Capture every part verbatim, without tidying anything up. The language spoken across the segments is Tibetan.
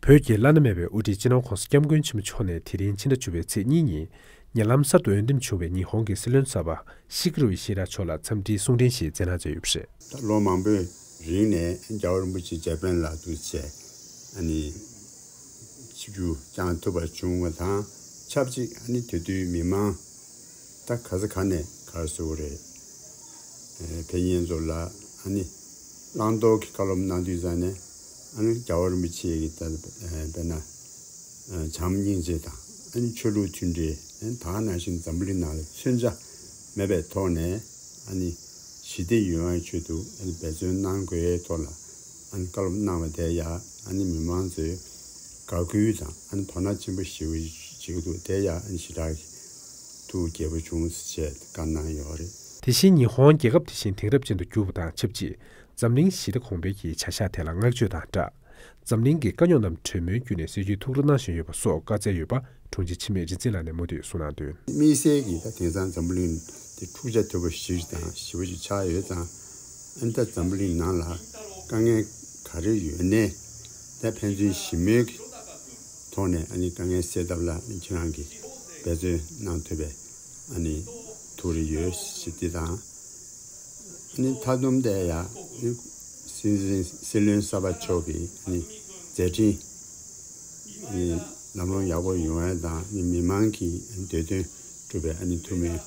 བོད་ཀྱི་བླ་ན་མེད་པའི་དབུ་ཁྲིད་སྤྱི་ནོར་༧གོང་ས་༧སྐྱབས་མགོན་ཆེན་པོ་མཆོག་ནས་དེ་རིང་ཕྱི་ཟླ་བཅུ་པའི་ཚེས་གཉིས་ཉིན་ཉེ་ལམ་གསར་དུ་འོས་འདེམས་བྱུང་བའི་ཉི་ཧོང་གི་སྲིད་བློན་གསར་པ་ཤི་གི་རུ་ཡི་ཤི་ར་མཆོག་ལ་འཚམས་འདྲིའི་གསུང་འཕྲིན་ཞིག་སྩལ་གནང་མཛད་ཡོད་པ་རེད། ད་ལོ་མང་པོའི་རིང་ནས་རྒྱལ་བ་རིན་པོ་ཆེ་འཇར་པན་ལ་འདུག་བྱས་ཨ་ནི་ཆིབས་བསྒྱུར་བསྐྱངས་ཐུབ་པ་བྱུང་བ་དང་ཆབས་ཅིག་ཨ་ནི་དེ་དུས་མི་མང་ད་ག་ས་ག་ནས་ག་རེ་ཟེར་དགོས་རེད། ཨེ་ཕེབས་མཁན་ཚོ་ལ་ཨ་ནི་བླང་དོར་གྱི་བཀའ་སློབ་གནང་དུས་ཙང་ནས་ཨ་ནི་རྒྱལ་བ་རིན་པོ་ཆེ་གི་ད་ཨེ་དཔེར་ན་ཨེ་བྱམས་སྙིང་རྗེ་དང་ཨ་ནི་ཆོས་ལུགས་མཐུན་སྒྲིལ་ཨ་ནི་ད་ག་ནང་བཞིན་འཛམ་བུ་གླིང་ནང་ལ་མཚོན་ཆ་མེད་པའི་ཐོག་ནས་ཨ་ནི་ཞི་བདེ་ཡོང་བའི་ཆེད་དུ་ཨ་ནི་འབད་བརྩོན་གནང་དགོས་ཐོག་ལ་ཨ་ནི་བཀའ་སློབ་གནང་བ་དེ་ཡང་ཨ་ནི་མི་མང་ཚོས་དགའ་གུས་དང་ཨ་ནི་དོ་སྣང་ཆེན་པོ་ཞེ་པོ་བྱེད་ཀྱི་འདུག་དེ་ཡང་ཨ་ནི་ཞེ་དྲག་ཐུགས་དགྱེས་པོ་བྱུང་ཟེར་བྱས་བཀའ་གནང་ཡོད་རེད། དེ་བཞིན་ཉི་ཧོང་རྒྱལ་ཁབ་དེ་བཞིན་དེང་རབས་ཅན་དུ་གྱུར་བ་དང་ཆབས་ཅིག་འཛམ་གླིང་ཞི་བདེ་གོང་འཕེལ་གྱི་བྱ་གཞག་ཐད་ལ་བསྔགས་བརྗོད་དང་སྦྲགས། འཛམ་གླིང་གི་དཀའ་རྙོག་རྣམས་གྲོས་མོལ་བརྒྱུད་ནས་སེལ་རྒྱུའི་ཐུགས་ཁུར་གནང་བཞིན་ཡོད་པ་སོགས་བཀའ་སྩལ་ཡོད་པ་དྲུང་ཆེ་འཆི་མེད་རིག་འཛིན་ལགས་ནས་མུ་མཐུད་གསུངས་གནང་དོན། དམིགས་བསལ་གྱིས་ད་དེང་སང་འཛམ་བུ་གླིང་དེ་འཁྲུག་ཆ་དོད་པོ་ཞིག་དང་ཞེ་པོ་ཅིག་ཆགས་ཡོད་ཙང་ཨ་ནི་ད་འཛམ་བུ་གླིང་ནང་ལ་དཀའ་ངལ་ག་རེ་ཡོད་ནའི་ད་ཕན་ཚུན་ཞི་མོལ་གྱི་ཐོག་ནས་ཨ་ནི་དཀའ་ངལ་སེལ་ཐབས་ལ་ཨ་ནི་ཁྱེད་རང་གིས་འབད་བརྩོན་གནང་ཐུབ་པའི་ཨ་ནི་ཐུགས་རེ་ཡོད་ཞེས་དེ་དང་། ནི་མཐའ་སྡོམ་དེ་ཡང་སྲིད་འཛིན་སྲིད་བློན་གསར་པ་མཆོག་གི་ནི་མཛད་འཕྲིན་ནི་ལམ་ལྷོང་ཡག་པོ་ཡོང་བ་དང་ནི་མི་མང་གི་འདོད་དོན་སྒྲུབ་པའི་ཨ་ནི་ཐུགས་སྨོན་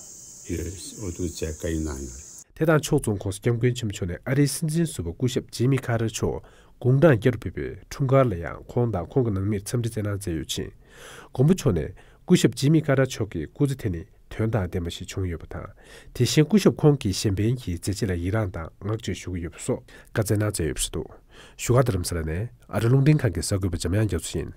ཡོད་འོ་ཐུགས་རྗེ་བཀའ་ཡིག་གནང་ཡོད་རེད། དེ་དང་ཕྱོགས་མཚུངས་༧གོང་ས་༧སྐྱབས་མགོན་ཆེན་པོ་མཆོག་ནས་ཨ་རིའི་སྲིད་འཛིན་ཟུར་པ་སྐུ་ཞབས་ཇི་མི་ཁ་ཏར་མཆོག་དགུང་གྲངས་བརྒྱ་རུ་ཕེབས་པའི་འཁྲུངས་སྐར་ལ་ཡང་ཁོང་དང་ཁོང་གི་ནང་མིར་འཚམས་འདྲི་སྩལ་གནང་མཛད་ཡོད་ཅིང་། མགོན་པོ་མཆོག་ནས་སྐུ་ཞབས་ཇི་མི་ཁ་ཏར་མཆོག་གི་སྐུ་ཚེ་དེ་ནི་དོན་དང་ལྡན་པ་ཞིག་བྱུང་ཡོད་པ་དང་། དེ་བཞིན་སྐུ་ཞབས་ཁོང་གི་གཞན་ཕན་གྱི་མཛད་རྗེས་ལ་ཡི་རངས་དང་བསྔགས་བརྗོད་ཞུ་གི་ཡོད་པ་སོགས་བཀའ་སྩལ་གནང་མཛད་ཡོད་པ་རེད་འདུག་བཞུགས་སྒར་རྡ་རམ་ས་ལ་ནས་ཨ་རི་རླུང་འཕྲིན་ཁང་གི་གསར་འགོད་པ་འཇམ་དབྱངས་རྒྱ་མཚོ་ཡིན།